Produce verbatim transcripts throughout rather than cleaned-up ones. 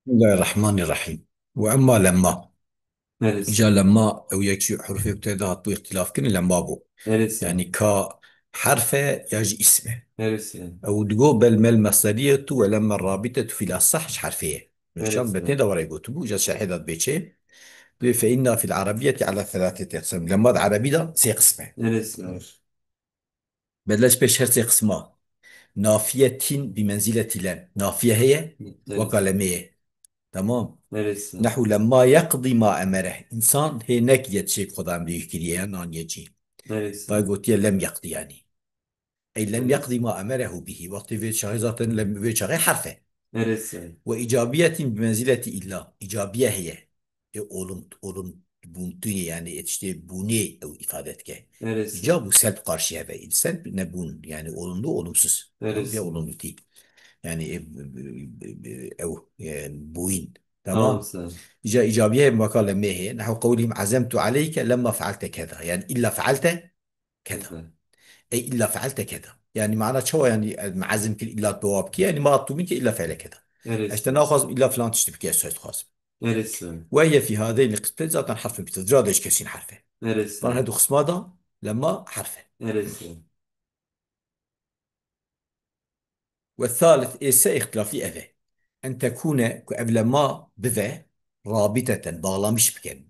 Bismillahirrahmanirrahim. Ve emma lemma. Neresi? Îca lemma ew yek ji hurufê ku tê de hatibû îxtilaf kirin lemma bû. Neresi? Yanî ka herf e ya jî îsm e. Neresi? Ew digo bel mel mesderiyetu ve lemma rabitetu fil asah ji herfê ye. Nifşan Neresi? Betê de were gotibû, îca şerhê de dibê çê. Dibê fe inna fil arabiyeti ala thelatheti aqsam. Lemma di erebî de sê qism e. Neresi? Bedel ji pêş her sê qisma. Nafiye tîn bi menzîletî lem. Nafiye heye, Evet. weka lemê ye. Tamam. Neresi? Nehu lemma yeqdî ma emere. Însan hê nekiriye tiştê ku Xweda emrê wî kiriye ya naniye cî. Neresi? Vay gotiye lem yeqdî yanî. Ey lem Evet. yeqdî ma emerehu bihi. Wextê vê çaxê zaten lem vê çaxê herf e. Neresi? Ve îcabiyetin bi menzîletî illa. Îcabiye heye. E, olum, olum bûntûnê, yani, e, tiştê bûnê ew îfade dike. Neresi? Îcab û selb qarşî hev e. Selb nebûn, yani, olumlu, olumsuz. Neresi? Ya olumlu tî. Yani, e, b-, b-, b-, ew, e, bûyîn. Tamam. Tamam, sen. Îca-, îcabiye maka lemê heye. Nehu qewlihim azemtu aleyke lemma fealte keda. Yani, illa fealte keda. Keda. Ey illa fealte keda. Yani, mana çawa yani, e, me azim kir illa dua bikî. Yani, ma tu min ke illa feale keda. Neresi? Eşte naxwazim illa filan tişt bikî, ez dixwazim. Neresi? Ve hiye fî hâzeyni qismê zaten herfin bitir. Dira de ji kesîn herf e. Neresi? Van her du qisma da lemma herf e. Neresi? Ve thalith ê se îxtilafî ev e. En tekûne ku ev lemma bive rabiteten, bağlamış bike.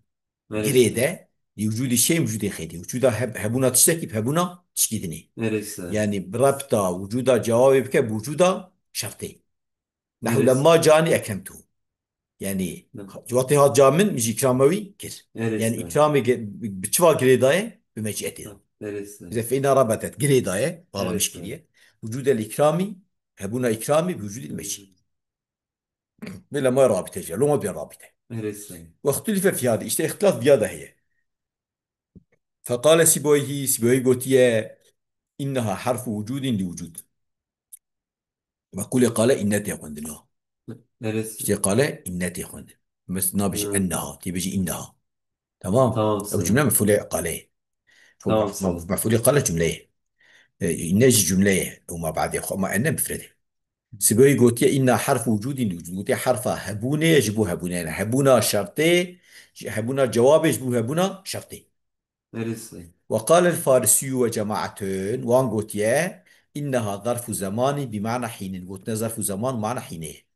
Neresi? Girê de, li wicûdî şey wicûdê xêdî. Wicûda heb-, hebûna tiştekî bi hebûna tişkî dinê. Neresi? Yani, rabta wicûda cewabê bike bi wicûda şertê. Nehu Neresi? lemma canî ekremtu. Yani, Ne? wextê hat ca min, min jî îkrama wî kir. Neresi? Yani, îkramê ge-, bi çiva girêdaye? Bi meçiyetê. Neresi? Mesela, fe inna rabetet, girêdaye, bağlamış Neresi? kiriye. Wicûde li îkramî, hebûna îkramî, bi wicûdî li meçî. Vê lema rabite jî, loma bê rabite. Neresi? Wextulîfe fî hade, işte îxtilaf viya de heye. Feqale Sîboyhî, Sîboyhî gotiye, inneha harfu wucudin li wucud. Meqûlê qale inne tê xwendin ha. Neresi? Îşte qale inne tê xwendin. Mes nabêjî Hı. enneha, tê bêjî inneha. Tamam? Tamam, Ew sen. cümle mefûlê qale ye. Tamam, Mef-, sen. mef-, mefûlê qale cümle ye. E, inne jî cümle ye. Ew ma badê xwe, ma enne mifrede. Sibewî gotiye, inna harfu wucudin li wucud. Gotiye, harfa hebûnê ye ji bo hebûnê. Yani hebûna şertê, ji, hebûna cewabê ji bo hebûna şertê. Neresi? Ve qâlel Farisiyu ve cemaatun, wan gotiye, inneha zarfu zemanî bi mana hînin. Gotine zarfu zeman mana hînê ye.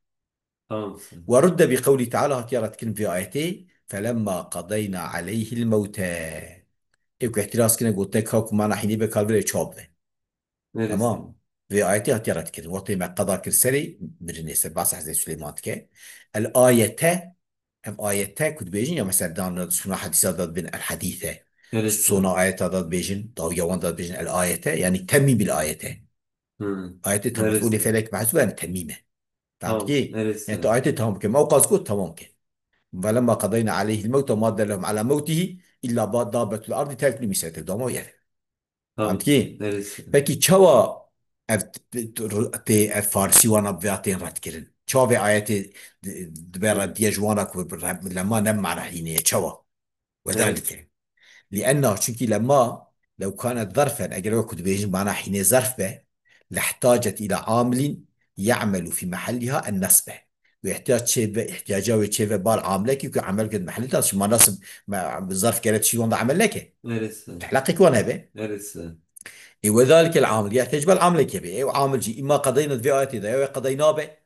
Tamam, sen. Ve rudde bi qewlî teala, hatiye redkirin vê ayetê, felemma qadeyna aleyhil mewte. Ê ku îtiraz kirine, gotine ka ku mana hînê be, kar vire çawa bibe. Neresi? Tamam. Vê ayetê hatiye redkirin. Wextê me qeda kir serê mirinê, ser behsa Hezretî Suleyman dike. El ayete, em ayete ku dibêjin ya mesela dan sona hedîsa da dibên el hadîse. Neresi? Sona ayeta da dibêjin, dawiya wan da dibêjin el ayete, yani temîm bil ayete. Hı. Ayetê tam Neresi? mefûlê felek mehsûb yani temîm e. Tamam Tamam, ki? neresi? Yani tu ayetê tamam ke. Ew qas got tamam ke. Ve lemma qadeyna aleyhil mewte ma dellehum ala mewtihi illa ba-, dabbetul ardi telkulu misete. Dama yer. Tamam. Anladın ki? Neresi? Peki çawa ev t-, t-, t-, ev Farsî wana bi vê tên red kirin? Çawa vê ayetê di-, dibe rediye ji wana ku re-, lema ne mana hînê ye? Çawa? Ve Evet. dalike. Li enna, çünkü lema, lew kanet zarfen, eger wek ku dibêjin mana hînê zarf be, lehtacet ila amilin ya'melu fi mehelliha en nasbe. Wê ihtiyac çê ve, ihtiyaca wê çê ve bal amilekî ku amel kin mehellî de, şima nasib me-, zarf gere tişî wanda amel neke. Neresi? Tehlaqek wan hebe. Neresi? E, ve zalikel amil, yahtiyac bel amilek hebe. E, o amil jî, imma qadeyna vê ayetê de, ya wê qadeyna be.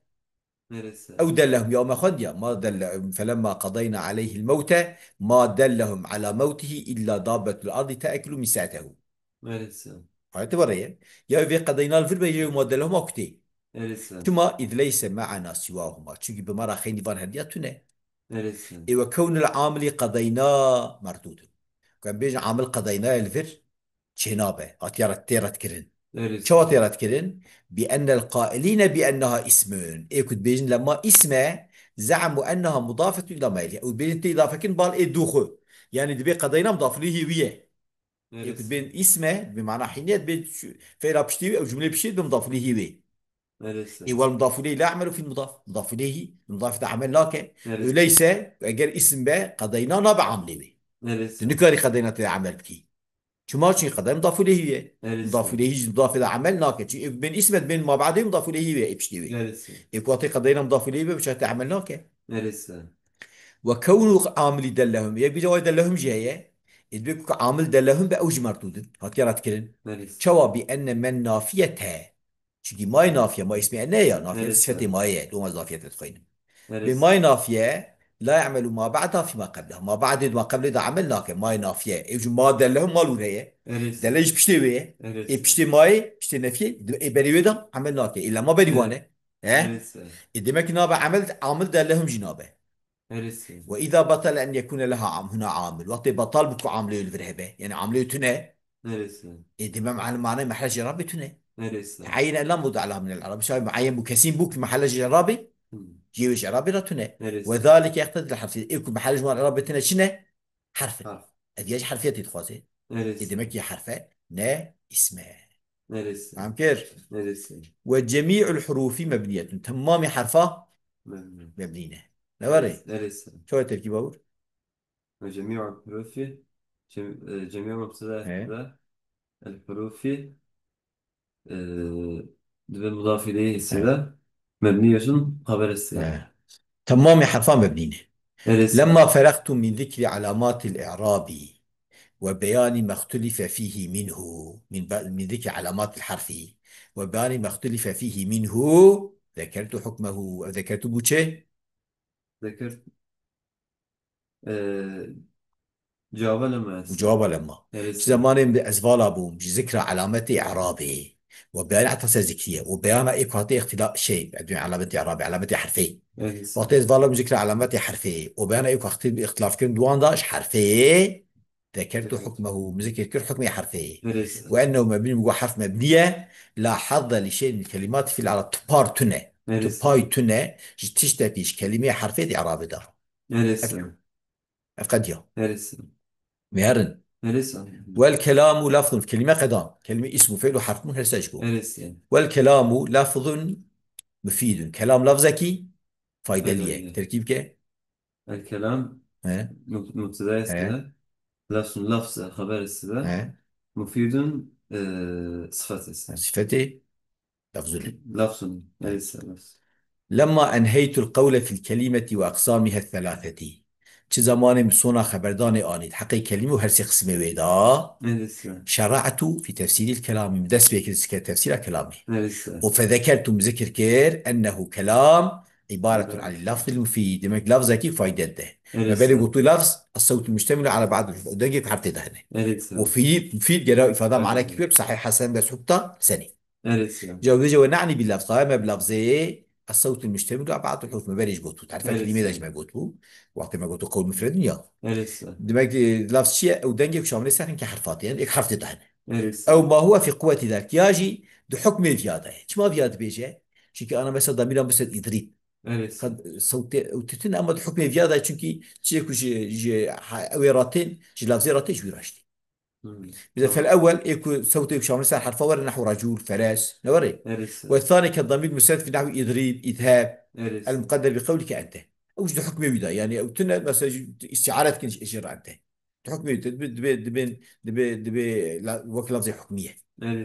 Neresi? Ew dellehum, ya me xwendiya, ma delle-, felemma qadeyna aleyhil mewte, ma dellehum ala mewtihi illa dabbetul ardi te'kulu misatehu. Neresi? Ayetê were ye. Ya vê qadeyna li vir be, ya ma dellehum a kutê. Neresi? Çima? İz leyse me'ana siwahuma. Çünkü bi me re xeynî van herdiya tune. Neresi? Ê ve kewnil amilî qadeyna merdûdun. Ku em bêjin amil qadeyna ye li vir çênabe. Hatiye re tê redkirin. Neresi? Çawa tê redkirin? Bi ennel qailîne bi enneha ismun. Ê ku dibêjin lema ism e, ze'mu enneha mudafetun ila me'lî. Û dibêjin tê îdafe kirin bal ê dû xwe. Yani dibê qadeyna mudafilîhî wî ye. Ê ku Neresi? dibên îsm e, bi mana hînê, dibê şu-, feyla piştî wî, ew cumleyê piştî bi mudafilîhî wê. Neresi? Ê wal mudafileyhi la amelu fil mudaf. Mudafileyhi, mudaf de amel nake. Neresi? Öyleyse, eger îsm be, qadeyna nabe amilê wê. Neresi? Tu nikarî qadeyna te amel bikî. Çima? Çünkü qedayê mudaf ileyhî ye. Mudaf ileyhî ji mudafê de emel nake. Çünkü bên îsm e, bên mabedê mudaf ileyhî ye, ê piştê wê. Ê ku watê qedayê mudaf ileyhî be, bi çate emel nake. Ve kewnu amilî dellehum. Yek bîra wê dellehum jî heye. Ê dibê ku amil dellehum be, ew jî merdûd in. Hatiye redkirin. Çawa? Bi enne men nafiyete. Çünkü may nafiye, ma ismi enne ya, nafiye sifetê mayê ye. Doma zafiyete dixwînim. Bi may nafiye, la ya'melu ma ba'da fi ma qabla. Ma ba'dê ma qablê de amel nake, may nafiye. Ew jî ma dellehum ma lûr heye. Delle jî piştê wê ye. Ê piştê mayê, piştê nefiyê, ê berê wê de amel nake. Îlla ma berî wan e. He? Ê demek ki nabe amel, amil dellehum jî nabe. Ve iza batale en yekune leha am-, huna amil. Wextê betal bû ku amilê li vir hebe. Yani amilê tune. Ê dime mane, mane mehrejê Rabbê tune. Te'eyyene la mevdi'a leha minel i'rab. Şayê muayyen bû, kesîn bû ki mehellejê Rabbê, cihê wê ji Rabbê re tune. Ve zalike yeqtedil harfiyet. Ê ku mehellej wan Rabbê tune çi ne? Herf in. Ev ya ji herfiyetê dixwaze. Ê demek ki herfe ne isme. Feham kir? Ve cemî'ul hurufi mebniyetun. Temamê herfa mebnî ne. Ne were? Çawa terkîba wir? Ve cemî'ul hurufi, cem-, e, cemî'u mubteda, e, hurufi, e, dibe mudaf ileyhi sede, mebniyetun xeber sede. Temamê herfa mebnî ne. Lemma feragtu min zikri alamatil i'rabi ve beyani mextulife fihi minhu, min be-, min zikri alamatil harfi ve beyani mextulife fihi minhu, zekertu hukmehu. Ev zekertu bû çi? Zekert, e, cevaba lemma est. Cevaba lemma. Ji zemanê min de ez vala bûm, ji zikra alametê i'rabê. Ve beyan, heta ser zikriye. Ve beyana ê ku hatê îxtila-, şey, edwên alametê i'rabê, alametê herfê. Wextê ez vala bûm zikra alametê herfê. Ve beyana ê ku îxti-, îxtilafkirin di wan de ji herfê. Zekertu hukmehu, min zikir kir hukmê herfê. Ve ennehu mebnî, min got herf mebnî ye. La hazze li şey'in min kelimat fi'l arab, tu par tune. Tu pay tune ji tiştekî ji kelîmeyê herfê di arabê de. Ev, ev qediya. Mêrin. Vel kelamu lafzun, kelîme qedan. Kelîme ism û fi'l û herf bûn, her se ji bo. Vel kelamu lafzun mufîdun. Kelam lafzekî faydelî ye. Faydelî ye. Terkîb ke? El kelam, he, mub-, mubtedayê sede. Lafzun, lafz, xeber sede. Mufîdun, e, sifet sede. Sifetê lafzul. Lafzun, neyse, lafz. Lemma enheytul qewle fil kelimeti ve aqsamiha thelatheti. Çi zemanê min sona xeberdanê anît heqê kelîme û her sê qismê wê da. Şera'tu fi tefsîril kelamî. Min dest pê kir zikre tefsîra kelamê. Û fezekertu, min zikir kir, ennehu kelam ibaretun anil lafzil mufîd. Demek lafzekî fayde de. Me berê gotu lafz, es-sewtul muştemilu ala ba'dil huruf. Dengê ku herf tê de hene. Û fî-, mufîd gera îfada manekî pê sahih hesen bes hukta senî. Ca vêce ve na'ni bil lafz, qaye me bi lafzê, es-sewtul muştemilu ala ba'dil huruf. Me berê jî gotu. Terfe kelîmê de jî me gotu. Wextê me gotu qewl mufredin ya. Demek, e, lafz çi ye? Ew dengê ku şamilê ser hinke herfatê, yani ek herf tê de hene. Ew ma huwa fi quwweti zalik. Ya jî di hukmê viya de ye. Çima viya dibêje? Çünkü ana mesela damîra musned îdrîb. Qed sewtê ew tutin ama di hukmê viya de, çünkü çiyê ku ji, ji ha-, ew ê ratên, ji lafzê ratê ji wî raştî. Mesela fel ewwel, ê ku sewtê ku şamil ser herfa were, nehwu racûl, feres, ne were? Ve thani ke damîr musned fi nehwi îdrîb, îdheb, el muqedder bi qewlike ente. Ew ji di hukmê wî de, yani ew tune, mesela, îstiare dikin ji, ji re ente. Di hukmê de dibe, dibe, dibe, dibe, dibe la-, wek lafzê hukmî ye.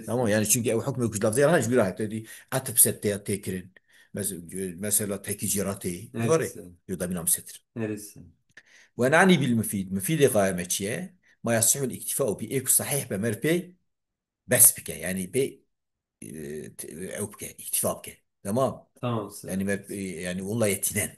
Tamam, yani çünkü ew hukmê ku ji lafzê re ji wî re hate, dî etf ser tê ya tê kirin. Mes-, mesela tekî cî re tê. Doğru. Yo da bîna misetir. Ve na'ni bil mufîd. Mufîdê qaye me çi ye? Ma yasihul îktîfa'u bî, ê ku sahih be, mer pê bes bike. Yani pê, e, t-, ew bike, îktîfa bike. Tamam. Tamam, sir. Yani me, e, yani onunla yetinen.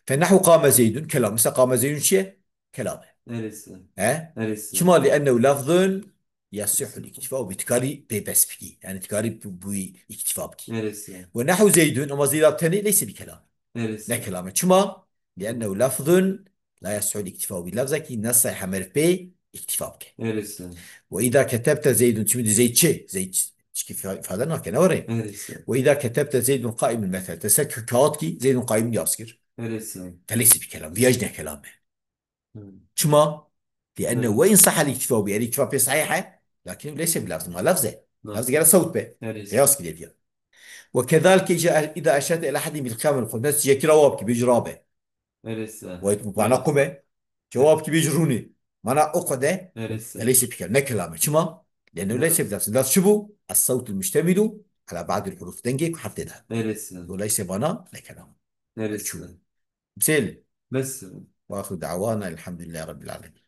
Fe nehwu qame Zeydun kelam. Mesela qame Zeydun çi ye? Kelam e. He? Çima? Li ennehu lafzun yasihul îktîfa û bi, tu karî pê bes bikî. Yani tu karî bi, bi wî îktîfa bikî. Ve nehwu Zeydun, ama Zeyda tenê leyse bi kelam. Ne kelam e. Çima? Li ennehu lafzun la yasihul îktîfa û bi, lafzekî ne sahih e mer pê îktîfa bike. Ve îza ketebte Zeydun, çimî di Zeyd çi? Zeyd çi? Çikî fa-, îfade nake, ne were? Ve îza ketebte Zeydun qaimun, mesela, te ser ki-, kağıt ki Zeydun qaimun yaz kir. Te leyse bi kelam, viya jî ne kelam e. Çima? Li enne ve in sahel îktîfa bî, ev îktîfa pê sahih e, lakin leyse bi lafz, ma lafz e. Lafz gere sewt be. Qiyas ki lê viya. Ve kezalike îza, îza eşerte ila hedî bil qiyam el qudret, yekî ra wab ki bêj rabe. Wayt mubana kume. Cewab ki bêj rûnê. Mana o qede Erê sê. leyse bikir, ne kelame. Çima? Leno leyse bidas. Bidas çi bû? Es-sewtul muştemilu ala ba'dil huruf. Dengê ku heftê de. Erê sê. Dolayısıyla mana ne kelame. Erê Çu. sê. Bisêl. Bes. Ve ahiru da'wana elhamdülillahi rabbil alemin.